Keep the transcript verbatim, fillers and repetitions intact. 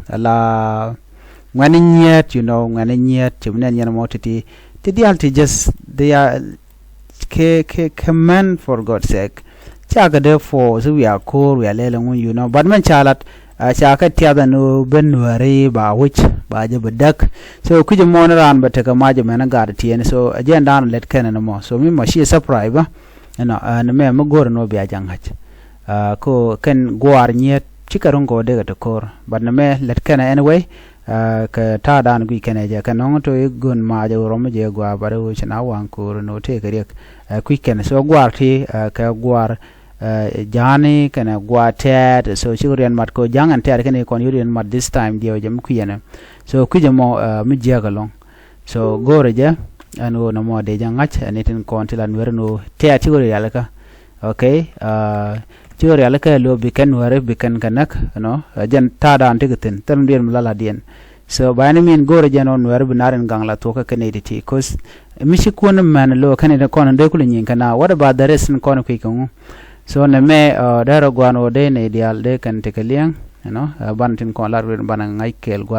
Ala ŋuɛ̈ni nyiet, you know, ŋuɛ̈ni nyiet ci bi nɛn yɛn mɔ ti̱ti̱. Ti diaal ti just they are kɛ kɛ kɛ mɛn for God's sake. Ca kɛ dee force wiaa ko̱o̱r wiaa lɛl ɛŋu, you know, but mɛn ca lat, ca kɛ tiath ɛn ɣöö ben nuääri ba wi̱c ba jɛ bi däk. So kui̱c ɛmɔ ni raan bɛ tekɛ mac ɛmɛn gat tiɛɛni. So ɛ jɛn da̱a̱n lɛt kɛn ɛn ɛmɔ, so mi mɔ ci surprise bä. Ɛnɔ ɛn mɛ mi go̱o̱r ɛn ɣöö bia jɛ ŋa̱c. Ko kɛn guaar nyiet cikɛ ro̱ŋ kɛ ɣöö dekɛ ti ko̱o̱r, but nɛ mɛ lɛt kɛn ɛn way. Kɛ ta̱a̱ da̱a̱n guic kɛn ɛ jɛ kɛ nɔŋ to i̱ gön mac ɛ ɣöö rɔm mi jɛ gua̱a̱, but ɛ ɣöö ci na waŋ ko̱o̱r ɛn ɣöö tëëkɛ riɛk. Kui̱c kɛn so guaar ti kɛ guaar ja̱a̱ni kɛnɛ gua̱a̱ tɛɛt. So cikɛ riɛn mat kɛ ɣöö ja̱a̱ŋ ɛn tɛɛt kɛn i̱ kɔn i̱ riɛn mat this time diɛw jɛ mi kui̱c ɛnɛ. So kui̱c ɛmɔ mi jiääk ɛlɔ̱ŋ. So go̱o̱rɛ jɛ ɛn ɣöö nɔmɔ dee jɛ ŋa̱c ɛn i̱ tin kɔn ti la nuɛr ɛn ɣöö tɛɛt cikɛ rialikä. Okay. Cikɛ rialikä ɛn ɣöö bi kɛn nuɛri bi kɛn kɛ näk, you know, ɛ jɛn ta̱a̱ da̱a̱n tikɛ thi̱n thil mi diɛn mi la la̱tdiɛn. So by any means go̱o̱rɛ jɛ ɛn ɣöö nuɛri bi nar in gaŋ la thuɔ̱kä kɛn i̱ ti ti, 'cause mi ci kuɔn mɛn lo̱o̱ kɛn i̱ kɔn in dee kulɛ nyiŋ kɛ na, what about the rest in kɔn kui̱ kɛ ŋu? So nɛ mɛ dee rɔ gua̱a̱n ɣöö dee nɛy diaal dee kɛn tekɛ liɛŋ, you know, banɛ tin kɔn lar win banɛ ŋa̱c kɛɛl gua̱a̱th.